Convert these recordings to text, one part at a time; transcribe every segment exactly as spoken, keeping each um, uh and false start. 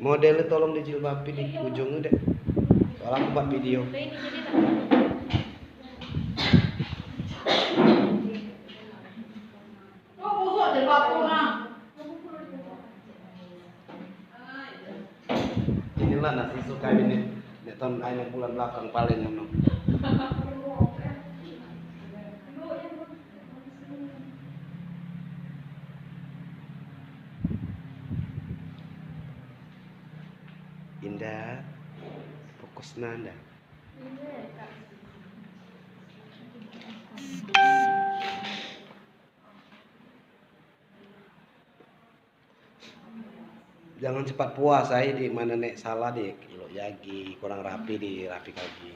Model tolong dijilbabi di ujung deh. Soalnya aku buat video. Inilah nasi suka ini. Nek tahun akhir bulan belakang paling anu. Indah, fokus nanda. Jangan cepat puas ai, di mana nek salah di, ilo jagi, kurang rapi di, rapi lagi.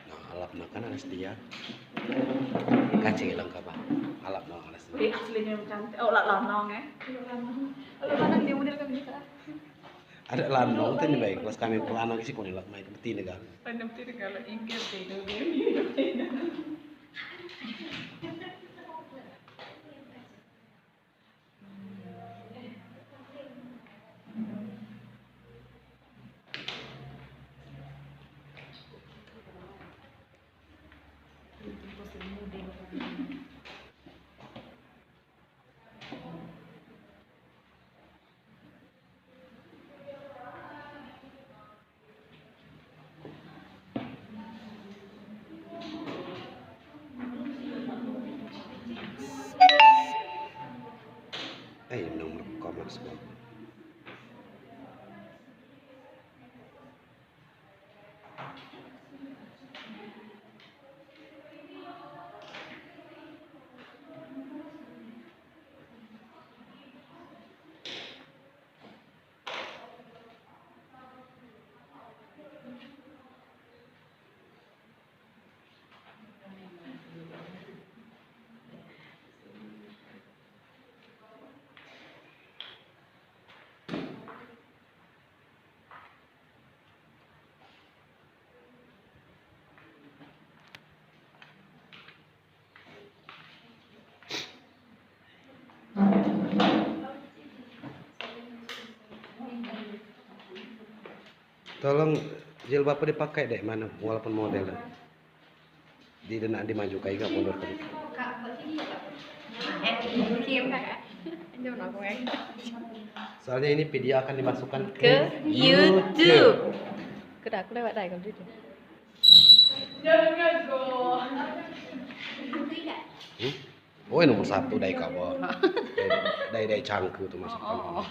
Nah, alap makan harus dia. Kacil lengkap, ah. Alap no harus dia. Wih, aslinya cantik. Oh, lak lanang, eh. Lak lanang. Lak lanang dia model kami kita. Ada lanang tu ni baik, kelas kami ke lanang isi kau ni lak main beti negara. Main beti negara, ingkir deh, tu dia. Eh, nomor komat semua. Tolong jilbab dipakai dek mana, walaupun model. Di, dia nak dimaju kai ke mundur ke. Soalnya ini video akan dimasukkan ke YouTube. Kena aku lewat dai kalau gitu. Hmm? Oh, nomor satu dai kaba. Dai, dai, dai cangku tu masuk. Oh, oh.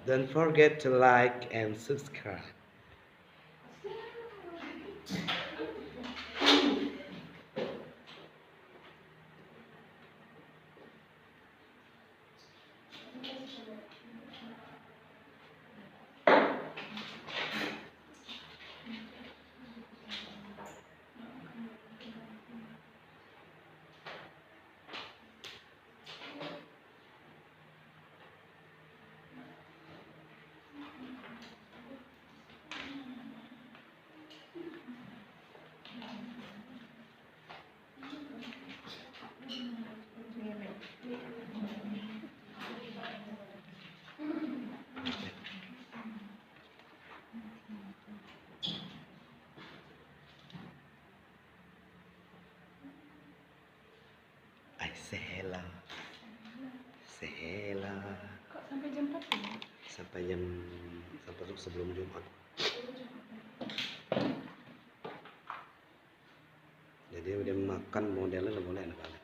Don't forget to like and subscribe. Ai, sehela. Sehela. Kok sampai jam empat ya? Sampai jam, sampai sebelum Jumat. Jadi udah makan modelnya lah boleh anak-anak.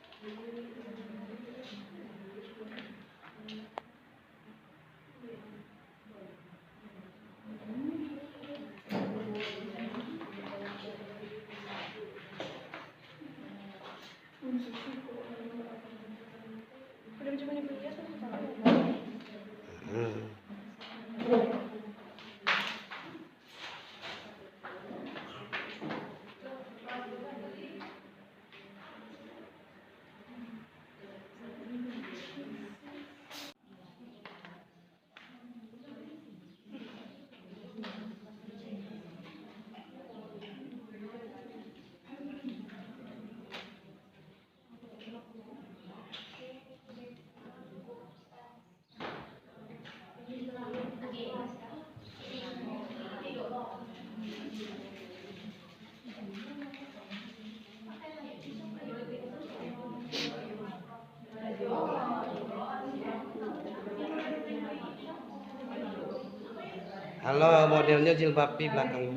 Halo, modelnya jilbab pi belakang.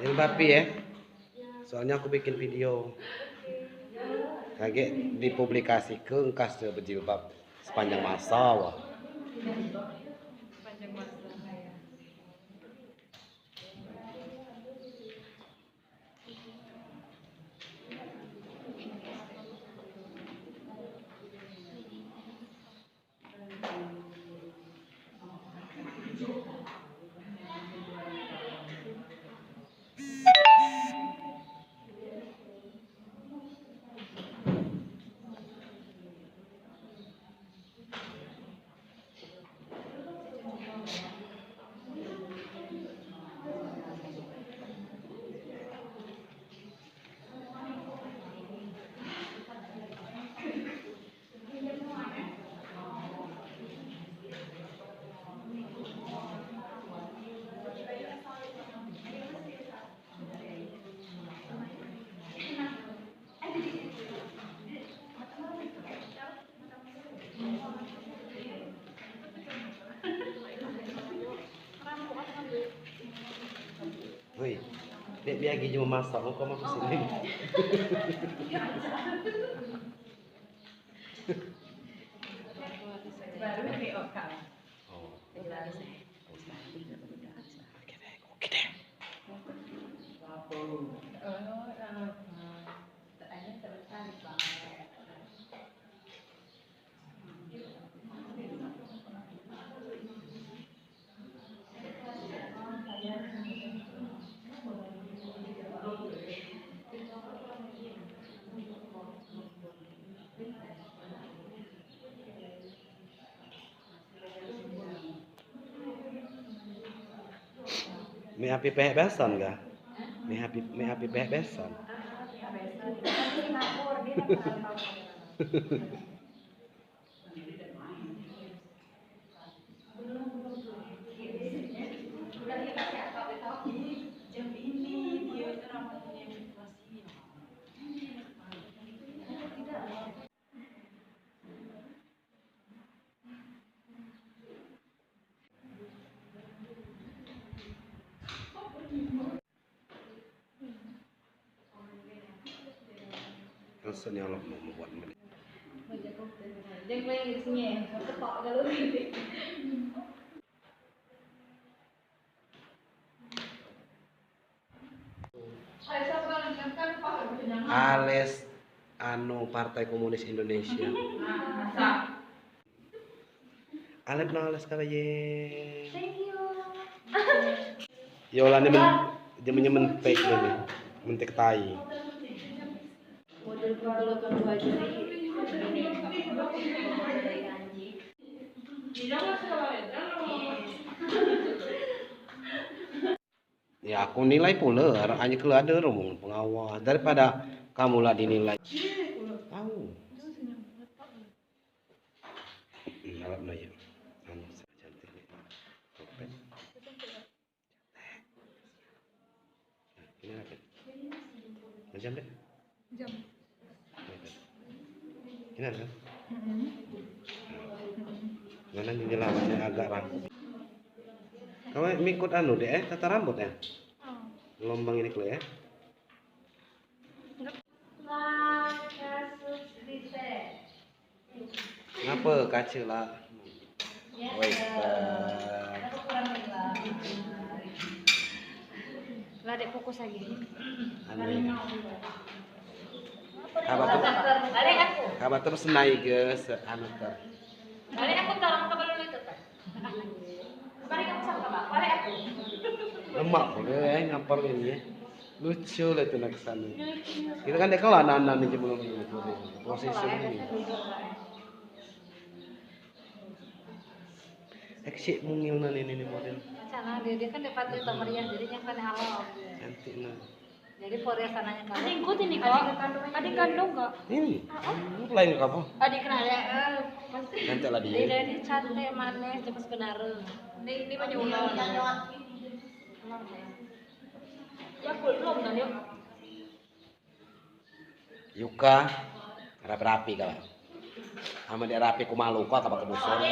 Jilbab pi, eh? Soalnya aku bikin video. Kagek dipublikasi ke engkah se berjilbab sepanjang masa, wah. Hoi, dek biar gigi memasak, kau mau ke sini. Baru ini, oh, kau. Oh. Oke deh, oke deh. Oh, eh, eh, sebentar, Bang. Mih api pehek besan kah? Mih api, mih api pehek besan. Kan senyalok mau membuat menit. Ales anu Partai Komunis Indonesia. Alet no ales kala ye. Thank you. Yola ni men, dia punya mentek dia ni. Mentek tai. Model pukul delapan dua jari, ini dari Anji. Ya, aku nilai pula, hanya kalau ada rombongan pengawas daripada kamu lah dinilai. Tahu. Hmm, harap na ya. Anu, cantik ni. Topeng. Ini apa? Jam deh? Jam. Ini kan? Mm-mm. Mana ni lawannya agak rangkup. Kamu mikut anu deh, eh, tata rambut ya? Oh. Gelombang ini kali ya? Enggak. Ngapa kaca lah? Woi, eh. Lah, dek fokus lagi. Anu ini. Kabar ter-, kabar terus naik ke se-, anu ter. Balik aku dorong ke belakang itu, ter. Lemak pun, eh, ngampar ini, eh. Lucu lah itu nak kesana. Kita kan dek kelar anak-anak ni je belum ini, posisi ini. Eksik mungil nan ini, ini model. Macam mana dia, dia kan dapat duit meriah, jadinya kan halal. Cantik nah. Jadi Korea sananya kalau adik ikutin nih, Kak. Adik kandung, Kak. Ini? Lain ke apa? Adik kenal ya? Cantik lah dia. Dia, dia cantik, manis, cepat sebenarnya. Ini, ini banyak ular. Ya, belum kan, yuk. Yuka, rapi-rapi kala. Amat dia rapi ku malu, kau kaba ke dusun.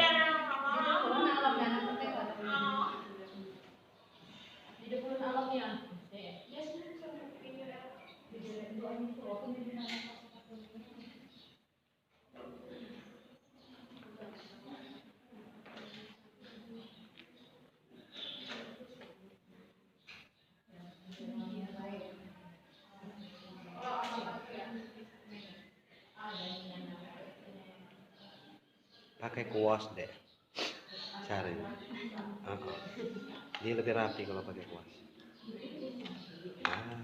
Pakai kuas deh. Cari. Ah, ah. Dia lebih rapi kalau pakai kuas. Ah.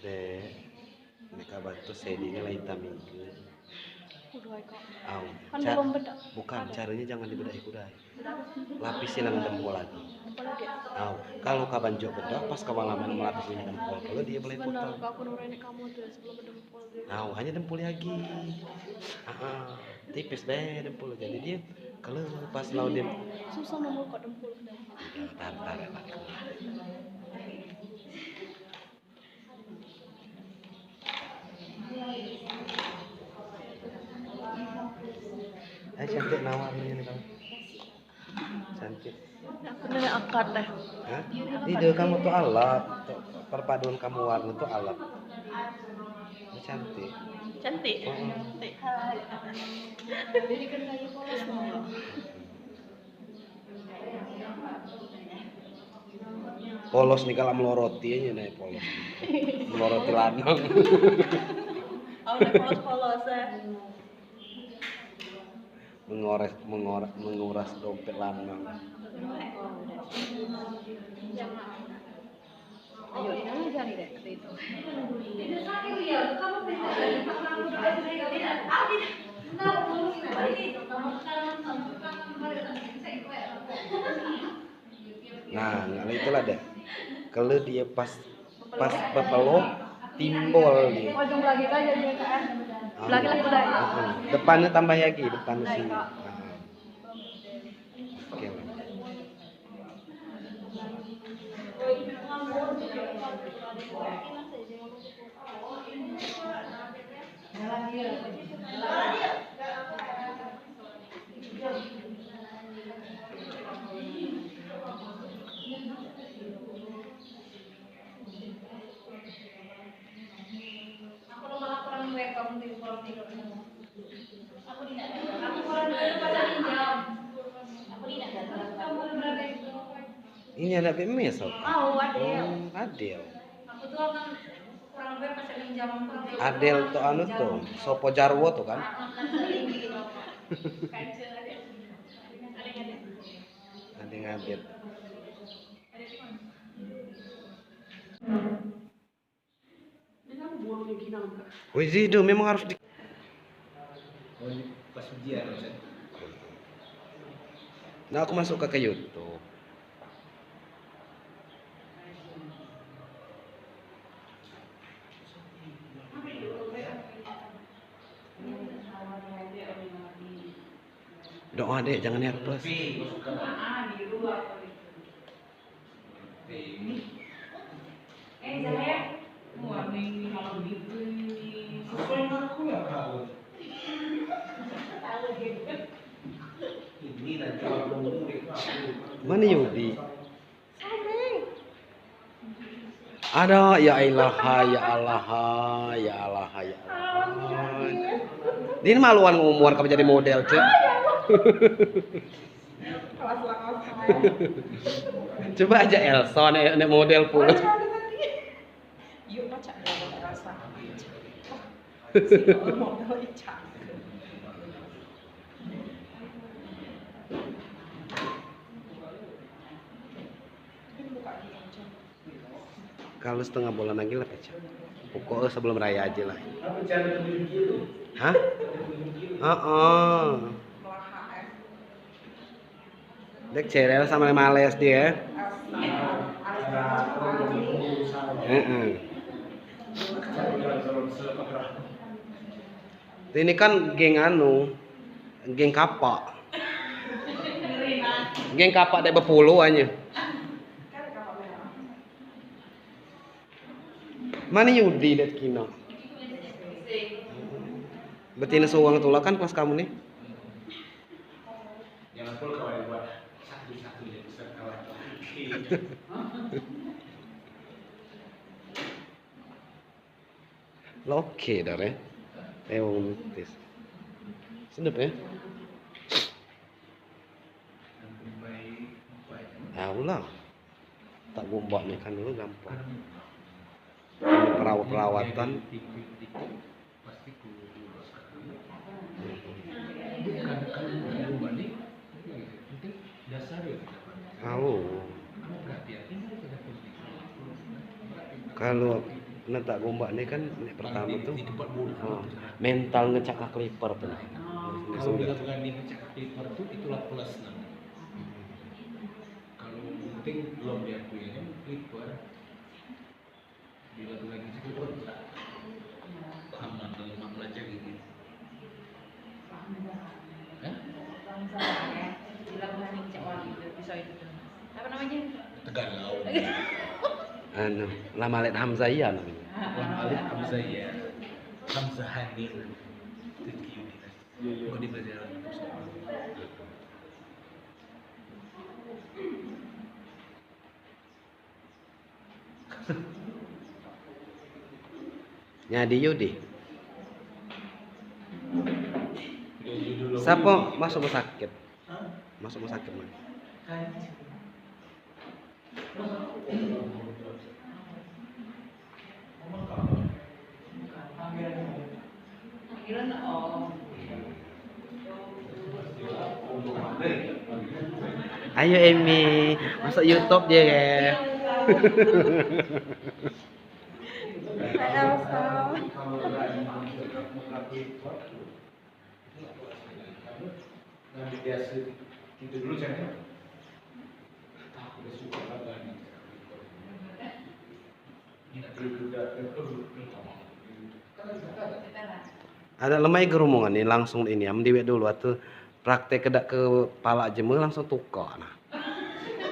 Dek, dek kaban tu sedihnya lah itam itu. Kudai, Kak. Au, kan ca-, belum bedak. Bukan, caranya jangan dibedahi kudai. Bedak. Lapisi lengan dempul lagi. Dempul lagi. Au, kalau kaban jok bedak, pas kaban lama melapisi lengan dempul, kalau dia mulai putar. Sebenarnya, Kak, aku nurani kamu tu sebelum dempul dia. Au, hanya dempul lagi. Ah, ah, tipis be dempul. Jadi dia kalau pas lau dia. Susah mau kok dempul. Tarik, tarik, tarik. Eh, cantik nawar ni, ni, kawan. Cantik. Aku ni angkat deh. Hah? Ide kamu tu alat. Tu perpaduan kamu warna tu alat. Ini cantik. Cantik? Mm-mm. Cantik. Hai. Polos ni kalau meloroti aja nih, polos. Meloroti lanang. Oh, udah polos-polos, eh. Mengores, mengor-, menguras dompet lanang. Ayo, ini aja nih deh, seperti itu. Nah, kalau itulah deh. Kalau dia pas, pas bepeluk, timbul dia. Ujung lagi aja dia, Kak. Ah. Lagi lah, udah. Ah, ah. Depannya tambah lagi, depan sini. Ah. Oke. Ini anak B M S, oh? Oh, Adel. Oh, Adel. Adel tu anu tu, sopo Jarwo tu kan? Adel Adel. Wih, Zidu memang harus di. Nah, aku masuk ke, ke YouTube. Doa, Dek, jangan nervous. Mana Yudi? Ada, ya Allah, ya Allah, ya Allah, ya Allah. Ini maluan ngumur kamu jadi model, cek. Coba aja Elsa, nek, nek model pula. Yuk, macam model Elsa. Si model Ica. Kalau setengah bulan lagi lah pecah. Pokoknya sebelum raya aja lah. Hah? Heeh. Dek cerel sama males dia. Heeh. Ini kan geng anu, geng kapa. Geng kapak dek bepuluh anye. Mane Yudi dek kino. Betina seorang tu lah kan kelas kamu ni. Jangan pula kau yang buat satu-satunya peserta laki-laki. Lah oke dah, eh. Eh, wong tis. Sedap, eh. Tahulah. Tak gombak ni kan dulu gampang. Ini perawat-perawatan. Tahu. Kalau netak gombak ni kan, ni pertama tu, oh, mental ngecak ke clipper tu. Kalau dia berani ngecak ke clipper tu, itulah plus namanya. Kalau penting belum diakui aja, clipper. Bila tu lagi sikit pun tak paham lah kalau mak belajar gini. Hah? Apa namanya? Tegalau. Anu, Lamalit Hamzah iya namanya. Lamalit Hamzah iya. Hamzah Hanil. Itu di Yudi kan. Iya, iya. Kau di pelajaran itu sekolah. Nyadi Yudi. Siapa masuk rumah sakit? Masuk rumah sakit, Mas? Ayo Emi, masuk YouTube je ke? Hai Elsa. Ada lemai gerumungan ni langsung ini, am diwek dulu atau praktek kedak ke palak jema langsung tukar nah.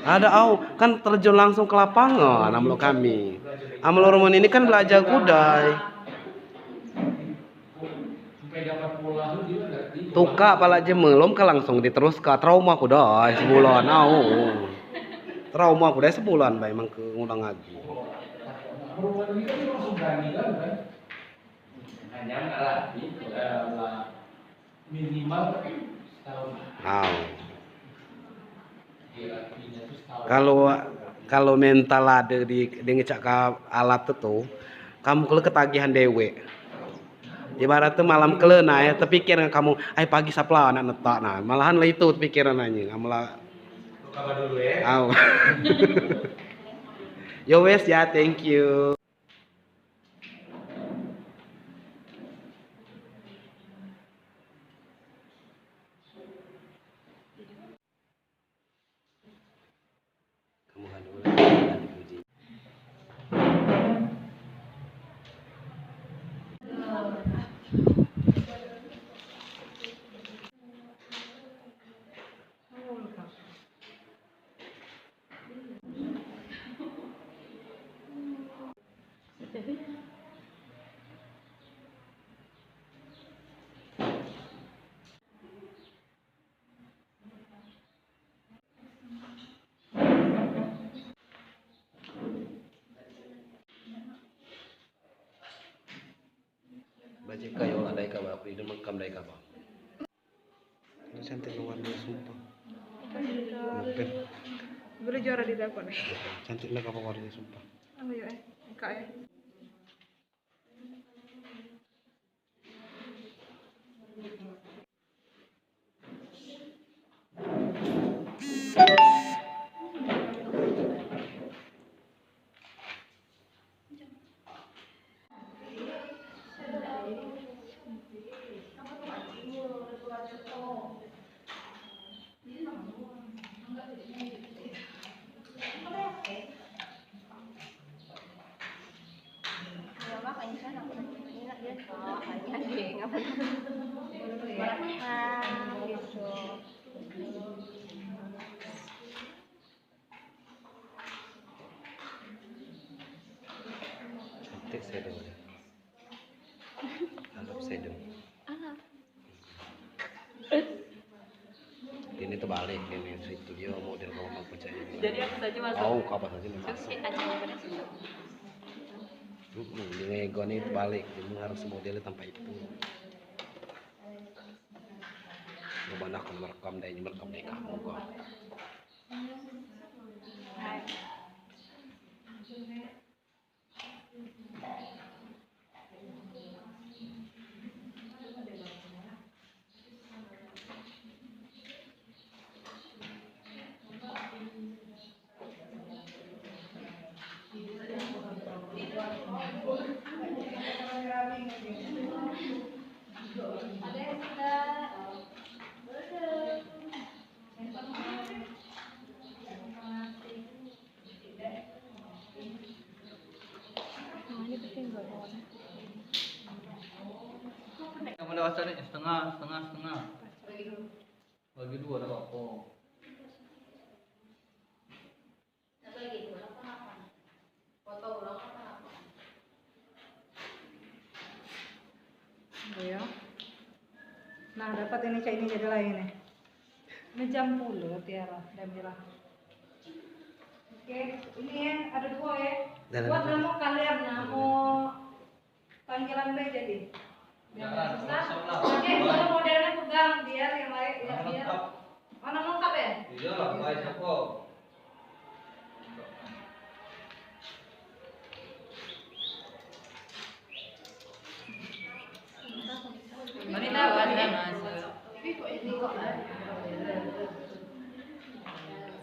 Ada au, kan terjun langsung ke lapangan, am lo kami. Am lo rumah ini kan belajar kudai. Tuka palak jema, lom ka langsung diterus ka, trauma kudai sebulan, au. Trauma kudai sebulan, bae, memang ke ngulang lagi. Au. Kalau, kalau mental ada di, di ngecak ke alat tu, kamu kalo ketagihan dewek. Ibarat tu malam kalo na, ya, terpikir dengan kamu, ai pagi sapla anak netak na. Malahan lah itu pikiran anye. Kamu lah. Au. Yo wes ya, thank you. Bajik kayo lah dai kaba, aku hidup mengkam dai kaba. Ini cantik lah warnanya, sumpah. Bukan. Boleh juara di dapur nih. Cantik lah kaba warnanya, sumpah. Ambil yuk, eh. Buka, eh. Terbalik ini, studio model kau mampu cari. Jadi apa saja masuk. Oh, apa saja masuk. Terus kayak anjing apa dah sih? Hmm, dengan ego ni terbalik, dia harus modelnya tanpa itu. Gua banyak merekam deh, merekam deh kamu gua. Yang mana bahasa ni? Setengah, setengah, setengah. Bagi dua, tak apa-apa. Iya. Nah, dapat ini, cak ini jadi lain nih. Ini jam puluh, Tiara dan Mira. Oke, ini ya, ada dua ya. Buat nama kalian, nama panggilan bae jadi. Jangan susah. Oke, kalau modelnya pegang, biar yang lain, ya, biar. Mana lengkap ya? Iya lah, baik apa?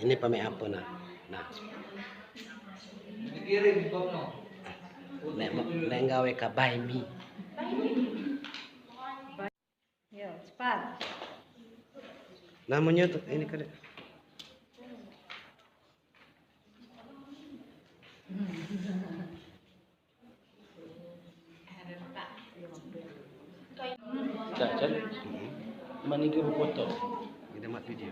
Ini pame apa nah? Nah. Nek, nek gawe ka bae mi. Ya, cepat. Namanya tuh ini kali. Cacat. Mana dia foto? Kita mat video.